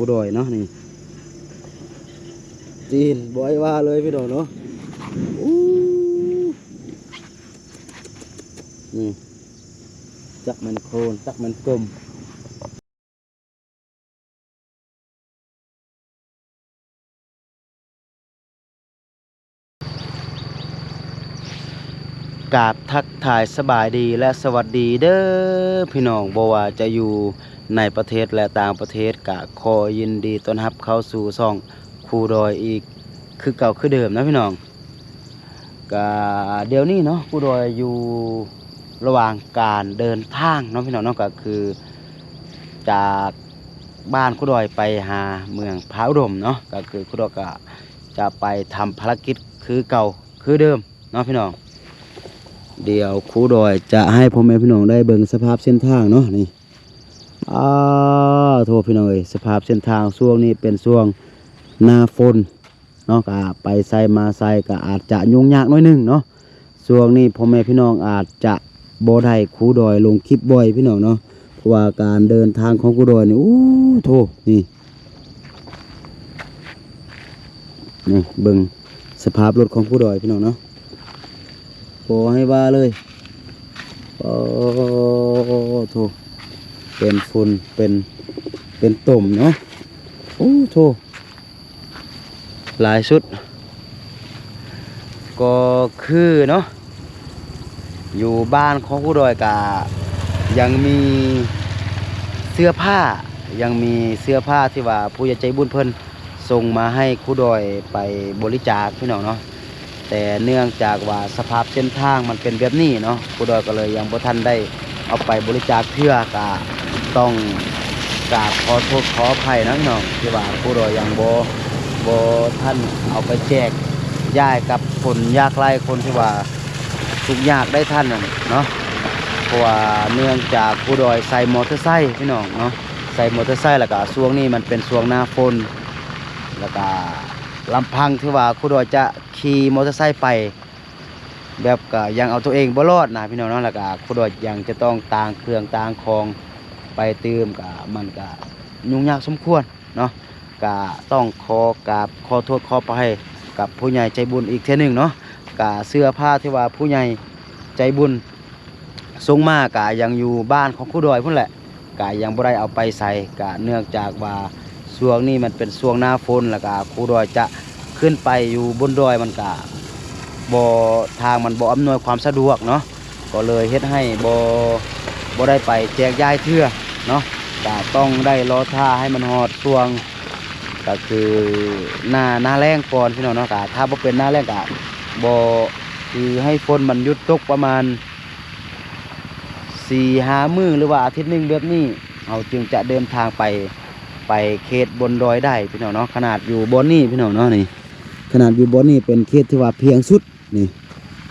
ພູດອຍເນາະ ນີ້ ຕີນບໍ່ໃຫ້ວ່າເລີຍພີ່ນ້ອງເນາະ. ອູ້ ນີ້ ຈັກແມ່ນໂຄນ ຈັກແມ່ນກົມ. ກາບທັກທາຍສະບາຍດີ ແລະ ສະຫວັດດີເດີພີ່ນ້ອງ, ບໍ່ວ່າຈະຢູ່ໃນປະເທດ ແລະ ຕ່າງປະເທດ ກະຂໍຍິນດີຕ້ອນຮັບເຂົ້າສູ່ຊ່ອງຄູດອຍອີກຄືເກົ່າຄືເດີມນະພີ່ນ້ອງ. ກະດຽວນີ້ເນາະ ຄູດອຍຢູ່ລະຫວ່າງການເດີນທາງເນາະພີ່ນ້ອງເນາະ, ກະຄືຈາກບ້ານຄູດອຍໄປຫາເມືອງຜາອຸດົມເນາະ, ກະຄືຄູດອຍກະຈະໄປທຳພາລະກິດຄືເກົ່າຄືເດີມເນາະພີ່ນ້ອງ. ດຽວຄູດອຍຈະໃຫ້ພໍ່ແມ່ພີ່ນ້ອງໄດ້ເບິ່ງສະພາບເສັ້ນທາງເນາະ ນີ້. ອ້າໂທ້ ພີ່ນ້ອງເອີຍ, ສະພາບເສັ້ນທາງຊ່ວງນີ້ເປັນຊ່ວງໜ້າຝົນເນາະ, ກະໄປໃສມາໃສກະອາດຈະຫຍຸ້ງຍາກໜ້ອຍໜຶ່ງເນາະ. ຊ່ວງນີ້ພໍ່ແມ່ພີ່ນ້ອງອາດຈະບໍ່ໄດ້ຄູດອຍລົງຄລິບບ່ອຍພີ່ນ້ອງເນາະ, ເພາະວ່າການເດີນທາງຂອງຄູດອຍນີ້ ໂອ້ໂທ້ ນີ້ ນີ້ເບິ່ງສະພາບລົດຂອງຄູດອຍພີ່ນ້ອງເນາະ. ບໍ່ໃຫ້ວ່າເລີຍ. ໂອ້ໂທ້ ເປັນຝຸ່ນ ເປັນ ເປັນຕົມເນາະ. ໂອ້ໂທ້ ຫຼາຍສຸດ ກໍຄືເນາະ ຢູ່ບ້ານຂອງຄູດອຍກະຍັງມີເສື້ອຜ້າ ຍັງມີເສື້ອຜ້າທີ່ວ່າຜູ້ໃຫຍ່ໃຈບຸນເພິ່ນ ສົ່ງມາໃຫ້ຄູດອຍໄປບໍລິຈາກພີ່ນ້ອງເນາະ. ແຕ່ເນື່ອງຈາກວ່າສະພາບເສັ້ນທາງມັນເປັນແບບນີ້ເນາະ, ຄູດອຍກໍເລີຍຍັງບໍ່ທັນໄດ້ເອົາໄປບໍລິຈາກເທື່ອ, ກະຕ້ອງກາບຂໍໂທດຂໍອະໄພນະພີ່ນ້ອງ ທີ່ວ່າຄູດອຍຍັງບໍ່ ບໍ່ທັນເອົາໄປແຈກຢາຍກັບຄົນຍາກໄຮ້ ຄົນທີ່ວ່າທຸກຍາກໄດ້ທ່ານນັ້ນເນາະ. ເພາະວ່າເນື່ອງຈາກຄູດອຍໃຊ້ມໍເຕີໄຊພີ່ນ້ອງເນາະ, ໃຊ້ມໍເຕີໄຊ ແລ້ວກະຊ່ວງນີ້ມັນເປັນຊ່ວງໜ້າຝົນ ແລ້ວກະ ລຳພັງທີ່ວ່າຄູດອຍຈະຂີ່ມໍເຕີໄຊໄປ ແບບກະຍັງເອົາຕົວເອງບໍ່ລອດນະພີ່ນ້ອງເນາະ, ແລ້ວກະຄູດອຍຍັງຈະຕ້ອງຕາງເຄື່ອງຕາງຂອງໄປຕື່ມ ກະມັນກະຫຍຸ້ງຍາກສົມຄວນເນາະ. ກະຕ້ອງຂໍກາບຂໍໂທດຂໍອະໄພກັບຜູ້ໃຫຍ່ໃຈບຸນອີກເທື່ອໜຶ່ງເນາະ. ກະເສື້ອຜ້າທີ່ວ່າຜູ້ໃຫຍ່ໃຈບຸນ ສົ່ງມາກະຍັງຢູ່ບ້ານຂອງຄູດອຍພຸ້ນແຫຼະ, ກະຍັງບໍ່ໄດ້ເອົາໄປໃສ, ກະເນື່ອງຈາກວ່າຊ່ວງນີ້ມັນເປັນຊ່ວງໜ້າຝົນ ແລ້ວກະຄູດອຍຈະຂຶ້ນໄປຢູ່ບົນດອຍ ມັນກະບໍ່ ທາງມັນບໍ່ອຳນວຍຄວາມສະດວກເນາະ, ກໍເລີຍເຮັດໃຫ້ບໍ່ ບໍ່ໄດ້ໄປແຈກຢາຍເທື່ອເນາະ, ກະຕ້ອງໄດ້ລໍຖ້າໃຫ້ມັນຮອດຊ່ວງ ກະຄືໜ້າ ໜ້າແລ້ງກ່ອນພີ່ນ້ອງເນາະ. ກະຖ້າບໍ່ເປັນໜ້າແລ້ງກະບໍ່ ຄືໃຫ້ຝົນມັນຢຸດຕົກປະມານ ສີ່ຫ້າມື້ ຫຼືວ່າອາທິດໜຶ່ງແບບນີ້ ເຮົາຈຶ່ງຈະເດີນທາງໄປ ໄປເຂດບົນດອຍໄດ້ພີ່ນ້ອງເນາະ. ຂະໜາດຢູ່ບ່ອນນີ້ພີ່ນ້ອງເນາະ ນີ້ ຂະໜາດຢູ່ບ່ອນນີ້ເປັນເຂດທີ່ວ່າພຽງສຸດ ນີ້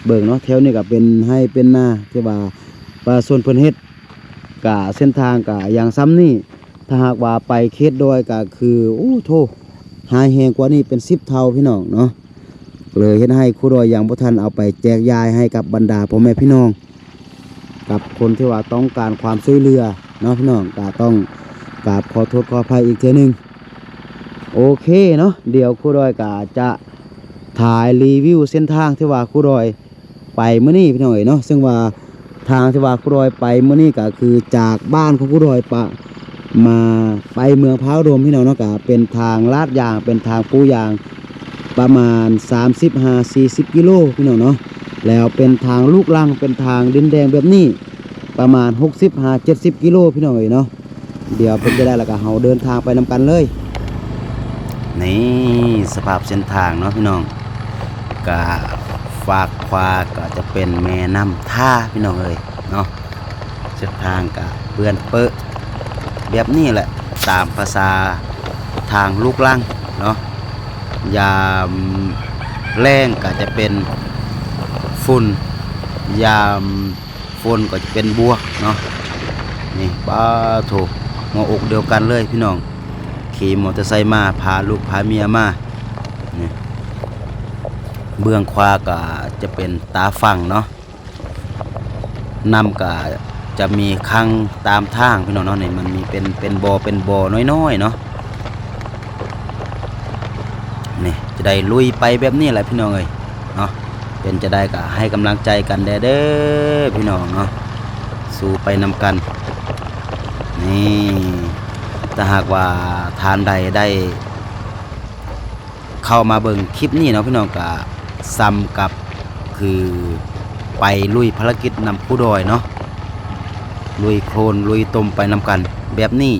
ເບິ່ງເນາະ, ແຖວນີ້ກະເປັນໄຮ່ເປັນນາທີ່ວ່າປະຊາຊົນເພິ່ນເຮັດ, ກະເສັ້ນທາງກະຢ່າງຊ່ຳນີ້. ຖ້າຫາກວ່າໄປເຂດດອຍກະຄື ໂອ້ໂທ້ ຮ້າຍແຮງກວ່ານີ້ເປັນສິບເທົ່າພີ່ນ້ອງເນາະ. ເລີຍເຮັດໃຫ້ຄູດອຍຍັງບໍ່ທັນເອົາໄປແຈກຢາຍໃຫ້ກັບບັນດາພໍ່ແມ່ພີ່ນ້ອງ ກັບຄົນທີ່ວ່າຕ້ອງການຄວາມຊ່ວຍເຫຼືອເນາະພີ່ນ້ອງ, ກະຕ້ອງກາບຂໍໂທດຂໍອະໄພອີກເທື່ອໜຶ່ງ. ໂອເຄເນາະ, ດຽວຄູດອຍກະຈະຖ່າຍຣີວິວເສັ້ນທາງທີ່ວ່າຄູດອຍ ໄປມື້ນີ້ພີ່ນ້ອງເອີຍເນາະ, ເຊິ່ງວ່າທາງທີ່ວ່າຄູດອຍໄປມື້ນີ້ກະຄືຈາກບ້ານຂອງຄູດອຍປະ ມາໄປເມືອງຜາອຸດົມພີ່ນ້ອງເນາະ, ກະເປັນທາງລາດຢາງ ເປັນທາງປູຢາງ ປະມານສາມສິບຫາສີ່ສິບກິໂລພີ່ນ້ອງເນາະ, ແລ້ວເປັນທາງລູກລັງ ເປັນທາງດິນແດງແບບນີ້ ປະມານຫົກສິບຫາເຈັດສິບກິໂລພີ່ນ້ອງເອີຍເນາະ. ດຽວເປັນຈັ່ງໃດແລ້ວກະເຮົາເດີນທາງໄປນຳກັນເລີຍ. ນີ້ສະພາບເສັ້ນທາງເນາະພີ່ນ້ອງ, ກະຟາກຂວາກະຈະເປັນແມ່ນ້ຳທາພີ່ນ້ອງເອີຍເນາະ. ເສັ້ນທາງກະເປື້ອນເປິແບບນີ້ແຫຼະ ຕາມພາສາທາງລູກລັງເນາະ. ຍາມແລ້ງກະຈະເປັນຝຸ່ນ, ຍາມ ຝົນກໍຈະເປັນບວກເນາະ. ນີ້ ປາໂທ້ ຫົວອົກດຽວກັນເລີຍພີ່ນ້ອງ, ຂີ່ມໍເຕີໄຊມາ ພາລູກພາເມຍມາ. ນີ້ ເບື້ອງຂວາກໍຈະເປັນຕາຝັ່ງເນາະ, ນ້ຳກໍຈະມີຂັງຕາມທາງພີ່ນ້ອງເນາະ. ນີ້ມັນມີເປັນ ເປັນບໍ່ ເປັນບໍ່ນ້ອຍໆເນາະ. ໄດ້ລຸຍໄປແບບນີ້ແຫຼະພີ່ນ້ອງເອີຍເນາະ. ເປັນຈັ່ງໃດກໍໃຫ້ກຳລັງໃຈກັນແດ່ເດີພີ່ນ້ອງເນາະ, ສູ້ໄປນຳກັນ. ນີ້ ຖ້າຫາກວ່າທ່ານໃດໄດ້ເຂົ້າມາເບິ່ງຄລິບນີ້ເນາະ ພີ່ນ້ອງ ກໍສ່ຳກັບຄືໄປລຸຍພາລະກິດນຳຄູດອຍເນາະ, ລຸຍໂຄລນລຸຍຕົມໄປນຳກັນແບບນີ້.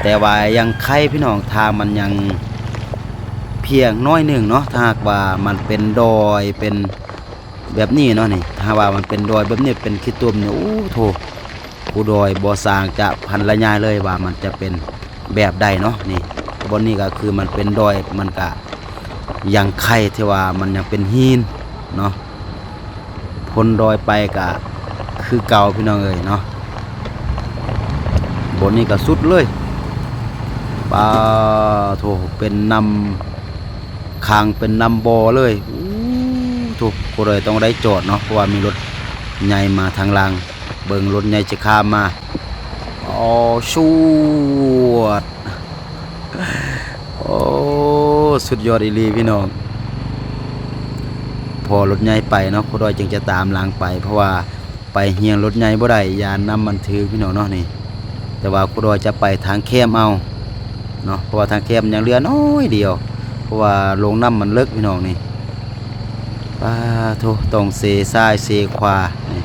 ແຕ່ວ່າຍັງໄຄພີ່ນ້ອງ, ທາງມັນຍັງພຽງໜ້ອຍໜຶ່ງເນາະ. ຖ້າຫາກວ່າມັນເປັນດອຍເປັນແບບນີ້ເນາະ ນີ້ ຖ້າວ່າມັນເປັນດອຍແບບນີ້ ເປັນຂີ້ຕົມນີ້ ໂອ້ໂທ້ ຄູດອຍບໍ່ຊ່າງຈະພັນລະຍາຍເລີຍວ່າມັນຈະເປັນແບບໃດເນາະ. ນີ້ ບ່ອນນີ້ກໍຄືມັນເປັນດອຍ ມັນກະຍັງໄຄທີ່ວ່າມັນຍັງເປັນຫີນເນາະ. ພົ້ນດອຍໄປກະຄືເກົ່າພີ່ນ້ອງເອີຍເນາະ. ບ່ອນນີ້ກະສຸດເລີຍ, ປາໂທ້ ເປັນນ້ຳຂັງ ເປັນນ້ຳບໍ່ເລີຍ. ໂອ້ໂທ້ ຜູ້ໃດຕ້ອງໄດ້ຈອດເນາະ ເພາະວ່າມີລົດໃຫຍ່ມາທາງຫຼັງ. ເບິ່ງລົດໃຫຍ່ຈະຂ້າມມາ. ໂອ້ ຊວດ ໂອ້ ສຸດຍອດອີ່ຫຼີພີ່ນ້ອງ. ພໍລົດໃຫຍ່ໄປເນາະ ຄູດອຍຈຶ່ງຈະຕາມຫຼັງໄປ, ເພາະວ່າໄປຮຽງລົດໃຫຍ່ບໍ່ໄດ້ ຢ້ານນ້ຳມັນຖືກພີ່ນ້ອງເນາະ ນີ້. ແຕ່ວ່າຄູດອຍຈະໄປທາງແຄມເອົາເນາະ, ເພາະວ່າທາງແຄມຍັງເຫຼືອໜ້ອຍດຽວ ເພາະວ່າລົງນ້ຳມັນເລິກພີ່ນ້ອງນີ້. ປາໂທ້ ຕ້ອງເຊຊ້າຍເຊຂວານີ້.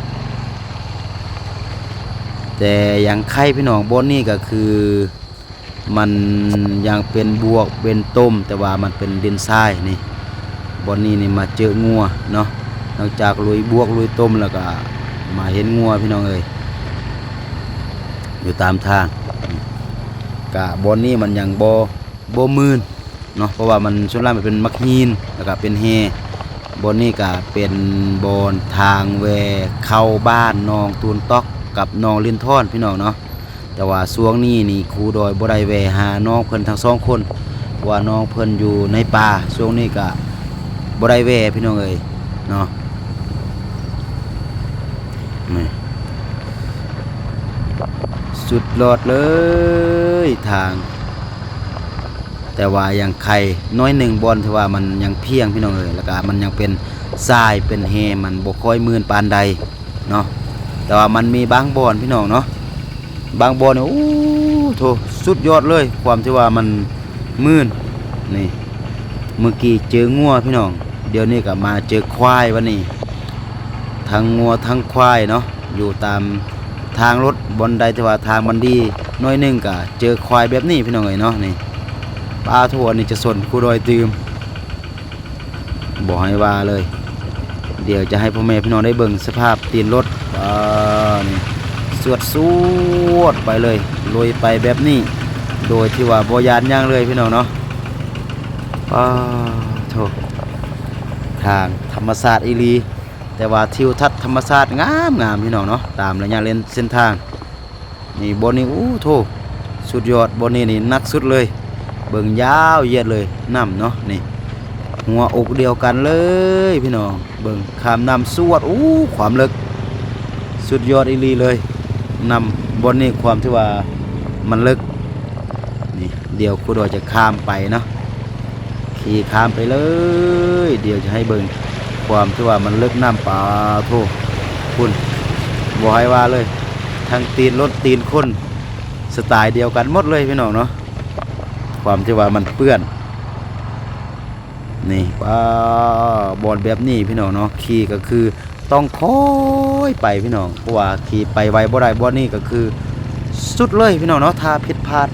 ແຕ່ຍັງໄຄພີ່ນ້ອງ, ບ່ອນນີ້ກໍຄືມັນຍັງເປັນບວກເປັນຕົມ ແຕ່ວ່າມັນເປັນດິນຊາຍນີ້. ບ່ອນນີ້ນີ້ມາເຈີງົວເນາະ, ຫຼັງຈາກລຸຍບວກລຸຍຕົມແລ້ວກໍມາເຫັນງົວພີ່ນ້ອງເອີຍ ຢູ່ຕາມທາງ. ກະບ່ອນນີ້ມັນຍັງບໍ່ ບໍ່ມື່ນເນາະ, ເພາະວ່າມັນສ່ວນຫຼາຍມັນເປັນໝາກຫີນ ແລ້ວກະເປັນແຮ່. ບ່ອນນີ້ກະເປັນບ່ອນທາງແວ່ເຂົ້າບ້ານໜອງຕູນຕອກກັບໜອງລິນທອນພີ່ນ້ອງເນາະ. ແຕ່ວ່າຊ່ວງນີ້ນີ້ຄູດອຍບໍ່ໄດ້ແວ່ຫານ້ອງເພິ່ນທັງສອງຄົນ ເພາະວ່ານ້ອງເພິ່ນຢູ່ໃນປ່າ, ຊ່ວງນີ້ກະບໍ່ໄດ້ແວ່ພີ່ນ້ອງເອີຍເນາະ. ນີ້ ສຸດຍອດເລີຍທາງ. ແຕ່ວ່າຍັງໄຄໜ້ອຍໜຶ່ງ ບ່ອນທີ່ວ່າມັນຍັງພຽງພີ່ນ້ອງເອີຍ, ແລ້ວກະມັນຍັງເປັນຊາຍເປັນແຮ່ ມັນບໍ່ຄ່ອຍມື່ນປານໃດເນາະ. ແຕ່ວ່າມັນມີບາງບ່ອນພີ່ນ້ອງເນາະ, ບາງບ່ອນນີ້ ໂອ້ໂທ້ ສຸດຍອດເລີຍ ຄວາມທີ່ວ່າມັນມື່ນ. ນີ້ ເມື່ອກີ້ເຈີງົວພີ່ນ້ອງ, ດຽວນີ້ກໍມາເຈີຄວາຍ. ບັດນີ້ທັງງົວທັງຄວາຍເນາະ ຢູ່ຕາມທາງລົດ, ບ່ອນໃດທີ່ວ່າທາງມັນດີໜ້ອຍໜຶ່ງກໍເຈີຄວາຍແບບນີ້ພີ່ນ້ອງເອີຍເນາະ. ນີ້ ປາໂທ້ ອັນນີ້ຈະຊົນຄູດອຍຕື່ມ ບໍ່ໃຫ້ວ່າເລີຍ. ດຽວຈະໃຫ້ພໍ່ແມ່ພີ່ນ້ອງໄດ້ເບິ່ງສະພາບຕີນລົດ. ອາ ນີ້ ສວດສວດໄປເລີຍ ລຸຍໄປແບບນີ້ ໂດຍທີ່ວ່າບໍ່ຢ້ານຫຍັງເລີຍພີ່ນ້ອງເນາະ. ປາໂທ້ ທາງທຳມະຊາດອີ່ຫຼີ, ແຕ່ວ່າທິວທັດທຳມະຊາດງາມໆ ພີ່ນ້ອງເນາະ ຕາມໄລຍະເສັ້ນ ເສັ້ນທາງ. ນີ້ບ່ອນນີ້ ໂອ້ໂທ້ ສຸດຍອດ, ບ່ອນນີ້ນີ້ໜັກສຸດເລີຍ. ເບິ່ງຍາວຢຽດເລີຍນ້ຳເນາະ. ນີ້ຫົວອົກດຽວກັນເລີຍພີ່ນ້ອງ, ເບິ່ງຂ້າມນ້ຳສວດ. ໂອ້ ຄວາມເລິກ ສຸດຍອດອີ່ຫຼີເລີຍ. ນ້ຳບ່ອນນີ້ຄວາມທີ່ວ່າມັນເລິກ. ນີ້ ດຽວຄູດອຍຈະຂ້າມໄປເນາະ, ຂີ່ຂ້າມໄປເລີຍ. ດຽວຈະໃຫ້ເບິ່ງຄວາມທີ່ວ່າມັນເລິກນ້ຳ. ປາໂທ້ ພຸ້ນ ບໍ່ໃຫ້ວ່າເລີຍ, ທັງຕີນລົດຕີນຄົນ ສະຕາຍດຽວກັນໝົດເລີຍພີ່ນ້ອງເນາະ, ຄວາມທີ່ວ່າມັນເປື້ອນ. ນີ້ ປາ ບ່ອນແບບນີ້ພີ່ນ້ອງເນາະ, ຂີ່ກໍຄື ຕ້ອງຄ່ອຍໄປພີ່ນ້ອງ, ເພາະວ່າຂີ່ໄປໄວບໍ່ໄດ້. ບ່ອນນີ້ກໍຄືສຸດເລີຍພີ່ນ້ອງເນາະ, ຖ້າຜິດພາດ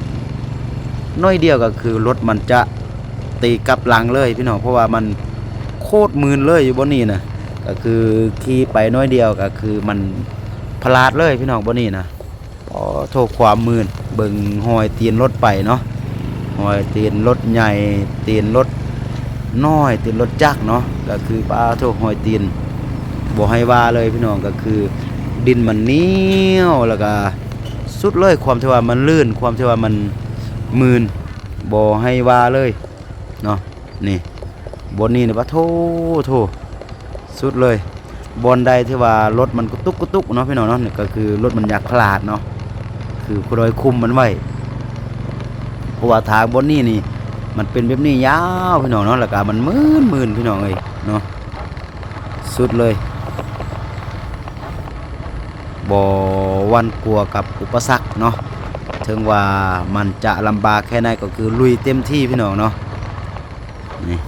ໜ້ອຍດຽວກໍຄືລົດມັນຈະຕີກັບຫຼັງເລີຍພີ່ນ້ອງ, ເພາະວ່າມັນໂຄດມື່ນເລີຍຢູ່ບ່ອນນີ້ນະ. ກໍຄືຂີ່ໄປໜ້ອຍດຽວກໍຄືມັນພະລາດເລີຍພີ່ນ້ອງ ບ່ອນນີ້ນະ. ໂອ້ໂທ້ ຄວາມມື່ນ, ເບິ່ງຮອຍຕີນລົດໄປເນາະ, ຮອຍຕີນລົດໃຫຍ່ ຕີນລົດນ້ອຍ ຕີນລົດຈັກເນາະ, ກໍຄື ປາໂທ້ ຮອຍຕີນ ບໍ່ໃຫ້ວ່າເລີຍພີ່ນ້ອງ. ກໍຄືດິນມັນໜຽວ ແລ້ວກໍສຸດເລີຍ, ຄວາມທີ່ວ່າມັນລື່ນ ຄວາມທີ່ວ່າມັນມື່ນ ບໍ່ໃຫ້ວ່າເລີຍເນາະ. ນີ້ ບ່ອນນີ້ນີ້ ປາໂທ້ ໂທ້ ສຸດເລີຍ. ບ່ອນໃດທີ່ວ່າລົດມັນກະຕຸກກະຕຸກເນາະພີ່ນ້ອງເນາະ, ນີ້ກໍຄືລົດມັນຢາກພະລາດເນາະ, ຄືຄູດອຍຄຸມມັນໄວ້. ເພາະວ່າທາງບ່ອນນີ້ນີ້ ມັນເປັນແບບນີ້ຍາວພີ່ນ້ອງເນາະ ແລ້ວກະມັນມື່ນໆ ພີ່ນ້ອງເອີຍເນາະ ສຸດເລີຍ ບໍ່ຫວັ່ນກົວກັບອຸປະສັກເນາະ ເຖິງວ່າມັນຈະລຳບາກແຄ່ໃດກໍຄືລຸຍເຕັມທີ່ພີ່ນ້ອງເນາະ ນີ້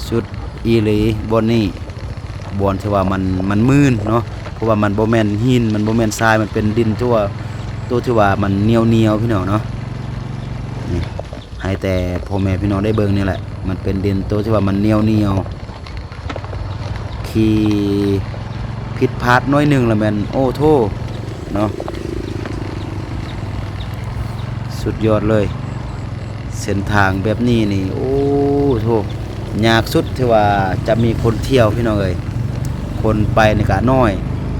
ສຸດອີ່ຫຼີບ່ອນນີ້ ບ່ອນທີ່ວ່າມັນ ມັນມື່ນເນາະ ເພາະວ່າມັນບໍ່ແມ່ນຫີນ ມັນບໍ່ແມ່ນຊາຍ ມັນເປັນດິນທີ່ວ່າ ໂຕທີ່ວ່າມັນໜຽວໆ ພີ່ນ້ອງເນາະ ນີ້ ໃຫ້ແຕ່ພໍ່ແມ່ພີ່ນ້ອງໄດ້ເບິ່ງນີ້ແຫຼະ ມັນເປັນດິນໂຕທີ່ວ່າມັນໜຽວໆ ຂີ່ຜິດພາດໜ້ອຍໜຶ່ງລະແມ່ນ ໂອ້ໂທ້ ເນາະ ສຸດຍອດເລີຍ ເສັ້ນທາງແບບນີ້ນີ້ ໂອ້ໂທ້ ຍາກສຸດທີ່ວ່າຈະມີຄົນທ່ຽວພີ່ນ້ອງເອີຍ ຄົນໄປນີ້ກະໜ້ອຍ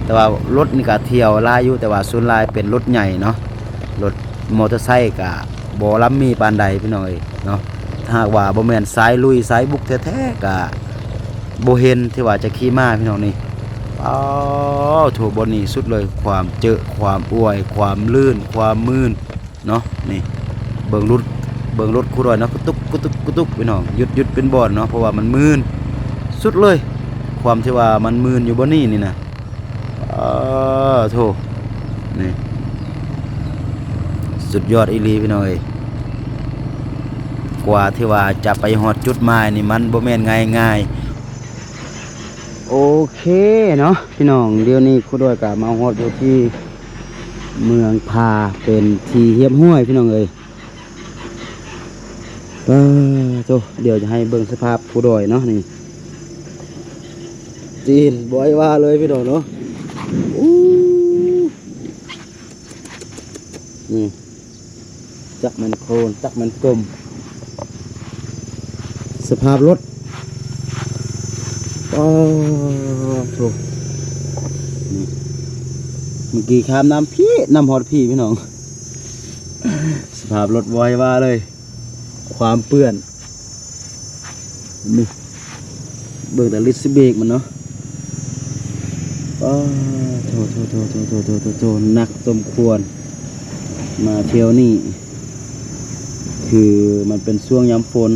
ແຕ່ວ່າລົດນີ້ກະທ່ຽວຫຼາຍຢູ່ ແຕ່ວ່າສ່ວນຫຼາຍເປັນລົດໃຫຍ່ເນາະ ລົດມໍເຕີໄຊກະບໍ່ລຳມີປານໃດພີ່ນ້ອງເອີຍເນາະ ຖ້າຫາກວ່າບໍ່ແມ່ນສາຍລຸຍສາຍບຸກແທ້ໆ ກະ ບໍ່ເຫັນທີ່ວ່າຈະຂີ່ມາພີ່ນ້ອງນີ້ ອ້າວ ໂທ້ ບ່ອນນີ້ສຸດເລີຍ ຄວາມເຈິ ຄວາມອວຍ ຄວາມລື່ນ ຄວາມມື່ນເນາະ ນີ້ ເບິ່ງລົດ ເບິ່ງລົດຄູດອຍເນາະ ກະຕຸກ ກະຕຸກ ກະຕຸກ ພີ່ນ້ອງ ຢຸດ ຢຸດເປັນບ່ອນເນາະ ເພາະວ່າມັນມື່ນສຸດເລີຍ ຄວາມທີ່ວ່າມັນມື່ນຢູ່ບ່ອນນີ້ນີ້ນະ ອ້າ ໂທ້ ນີ້ ສຸດຍອດອີ່ຫຼີພີ່ນ້ອງເອີຍ ກວ່າທີ່ວ່າຈະໄປຮອດຈຸດໝາຍນີ້ມັນບໍ່ແມ່ນງ່າຍໆ ໂອເຄເນາະພີ່ນ້ອງ ດຽວນີ້ຄູດອຍກະມາຮອດຢູ່ທີ່ເມືອງພາເປັນທີ່ຮຽບຮ້ອຍພີ່ນ້ອງເອີຍ ປາໂທ້ ດຽວຈະໃຫ້ເບິ່ງສະພາບຄູດອຍເນາະ ນີ້ ຈີນບໍ່ໃຫ້ວ່າເລີຍພີ່ນ້ອງເນາະ ອູ້ ນີ້ ຈັກແມ່ນໂຄນ ຈັກແມ່ນກົມ ສະພາບລົດ ປາໂທ້ ນີ້ ເມື່ອກີ້ຂ້າມນ້ຳພີ້ ນ້ຳຮອດພີ້ພີ່ນ້ອງ ສະພາບລົດບໍ່ໃຫ້ວ່າເລີຍ ຄວາມເປື້ອນ ນີ້ ເບິ່ງແຕ່ລິດສະເບກມັນເນາະ ປາໂທ້ ໂທ້ ໜັກສົມຄວນ ມາທ່ຽວນີ້ ຄືມັນເປັນຊ່ວງຍາມຝົນ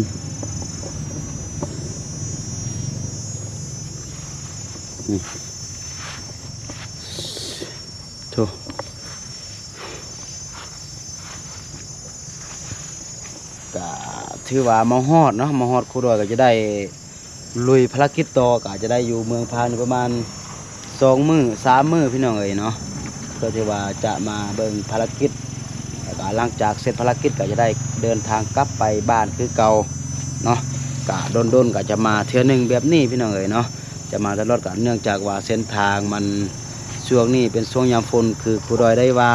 ນີ້ ໂທ້ ກະຖືວ່າມາຮອດເນາະ ມາຮອດຄູດອຍກະຈະໄດ້ລຸຍພາລະກິດຕໍ່ ກະຈະໄດ້ຢູ່ເມືອງພານີ້ປະມານສອງມື້ສາມມື້ພີ່ນ້ອງເອີຍເນາະ ເພື່ອທີ່ວ່າຈະມາເບິ່ງພາລະກິດ ແລ້ວກະຫຼັງຈາກເສັດພາລະກິດກະຈະໄດ້ເດີນທາງກັບໄປບ້ານຄືເກົ່າເນາະ ກະດົນໆກະຈະມາເທື່ອໜຶ່ງແບບນີ້ພີ່ນ້ອງເອີຍເນາະ ຈະມາຕະຫຼອດ ກະເນື່ອງຈາກວ່າເສັ້ນທາງມັນ ຊ່ວງນີ້ເປັນຊ່ວງຍາມຝົນ ຄືຄູດອຍໄດ້ວ່າ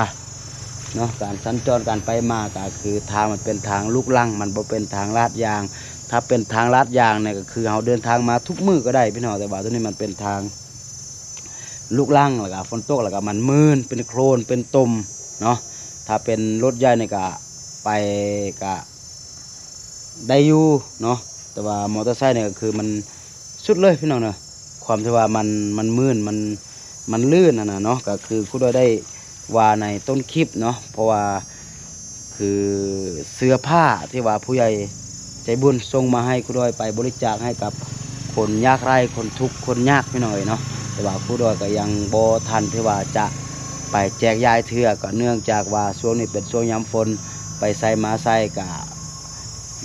ເນາະ ການສັນຈອນການໄປມາກະຄືທາງມັນເປັນທາງລູກລັງ ມັນບໍ່ເປັນທາງລາດຢາງ ຖ້າເປັນທາງລາດຢາງນີ້ກະຄືເຮົາເດີນທາງມາທຸກມື້ກະໄດ້ພີ່ນ້ອງ ແຕ່ວ່າໂຕນີ້ມັນເປັນທາງລູກລັງ ແລ້ວກະຝົນຕົກ ແລ້ວກະມັນມື່ນ ເປັນໂຄລນ ເປັນຕົມເນາະ ຖ້າເປັນລົດໃຫຍ່ນີ້ກະໄປກະ ໄດ້ຢູ່ເນາະ ແຕ່ວ່າມໍເຕີໄຊນີ້ກະຄືມັນສຸດເລີຍພີ່ນ້ອງເນາະ ຄວາມທີ່ວ່າມັນ ມັນມື່ນ ມັນ ມັນລື່ນຫັ້ນນະເນາະ ກະຄືຄູດອຍໄດ້ວ່າໃນຕົ້ນຄລິບເນາະ ເພາະວ່າຄືເສື້ອຜ້າທີ່ວ່າຜູ້ໃຫຍ່ໃຈບຸນສົ່ງມາໃຫ້ຄູດອຍໄປບໍລິຈາກໃຫ້ກັບຄົນຍາກໄຮ້ ຄົນທຸກ ຄົນຍາກພີ່ນ້ອງເອີຍເນາະ ແຕ່ວ່າຄູດອຍກະຍັງບໍ່ທັນທີ່ວ່າຈະໄປແຈກຢາຍເທື່ອ ກະເນື່ອງຈາກວ່າຊ່ວງນີ້ເປັນຊ່ວງຍາມຝົນ ໄປໃສມາໃສກະ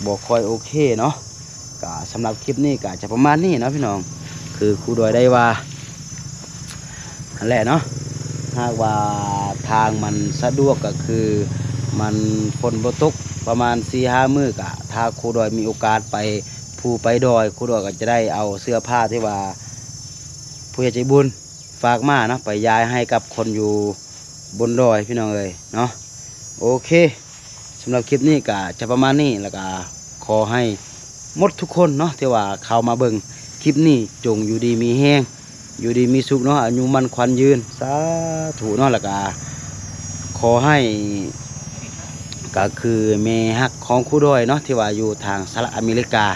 ບໍ່ຄ່ອຍໂອເຄເນາະ ກະສຳລັບຄລິບນີ້ກະຈະປະມານນີ້ເນາະພີ່ນ້ອງ ຄືຄູດອຍໄດ້ວ່າຫັ້ນແຫຼະເນາະ ຫາກວ່າທາງມັນສະດວກກະຄືມັນຝົນບໍ່ຕົກປະມານສີ່ຫ້າມື້ ກະຖ້າຄູດອຍມີໂອກາດໄປພູໄປດອຍ ຄູດອຍກະຈະໄດ້ເອົາເສື້ອຜ້າທີ່ວ່າຜູ້ໃຫຍ່ໃຈບຸນ ຝາກມາເນາະ ໄປຢາຍໃຫ້ກັບຄົນຢູ່ບົນດອຍພີ່ນ້ອງເອີຍເນາະ ໂອເຄ ສຳລັບຄລິບນີ້ກະຈະປະມານນີ້ ແລ້ວກະຂໍໃຫ້ໝົດທຸກຄົນເນາະ ທີ່ວ່າເຂົ້າມາເບິ່ງຄລິບນີ້ ຈົ່ງຢູ່ດີມີແຮງ ຢູ່ດີມີສຸກເນາະ ອາຍຸໝັ້ນຂວັນຍືນ ສາທຸເນາະ ແລ້ວກະຂໍໃຫ້ ກະຄືແມ່ຮັກຂອງຄູດອຍເນາະ ທີ່ວ່າຢູ່ທາງສະຫະລັດອາເມລິກາ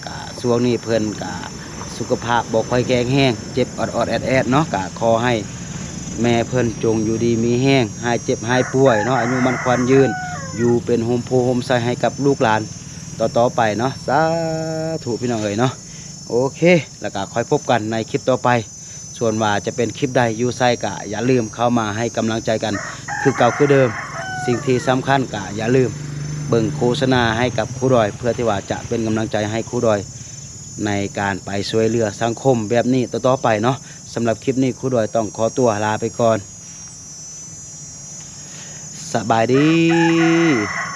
ກະຊ່ວງນີ້ເພິ່ນກະສຸຂະພາບບໍ່ຄ່ອຍແຂງແຮງ ເຈັບອອດໆແອດໆເນາະ ກະຂໍໃຫ້ແມ່ເພິ່ນຈົ່ງຢູ່ດີມີແຮງ ຫາຍເຈັບຫາຍປ່ວຍເນາະ ອາຍຸໝັ້ນຂວັນຍືນ ຢູ່ເປັນຮົ່ມໂພຮົ່ມໄຊໃຫ້ກັບລູກຫຼານຕໍ່ໆໄປເນາະ. ສາທຸພີ່ນ້ອງເອີຍເນາະ. ໂອເຄ ແລ້ວກໍຄ່ອຍພົບກັນໃນຄລິບຕໍ່ໄປ. ສ່ວນວ່າຈະເປັນຄລິບໃດຢູ່ໃສ ກະຢ່າລືມເຂົ້າມາໃຫ້ກຳລັງໃຈກັນຄືເກົ່າຄືເດີມ. ສິ່ງທີ່ສຳຄັນກະຢ່າລືມເບິ່ງໂຄສະນາໃຫ້ກັບຄູດອຍ ເພື່ອທີ່ວ່າຈະເປັນກຳລັງໃຈໃຫ້ຄູດອຍ ໃນການໄປຊ່ວຍເຫຼືອສັງຄົມແບບນີ້ຕໍ່ໆໄປເນາະ. ສຳລັບຄລິບນີ້ ຄູດອຍຕ້ອງຂໍຕົວລາໄປກ່ອນ. ສະບາຍດີ.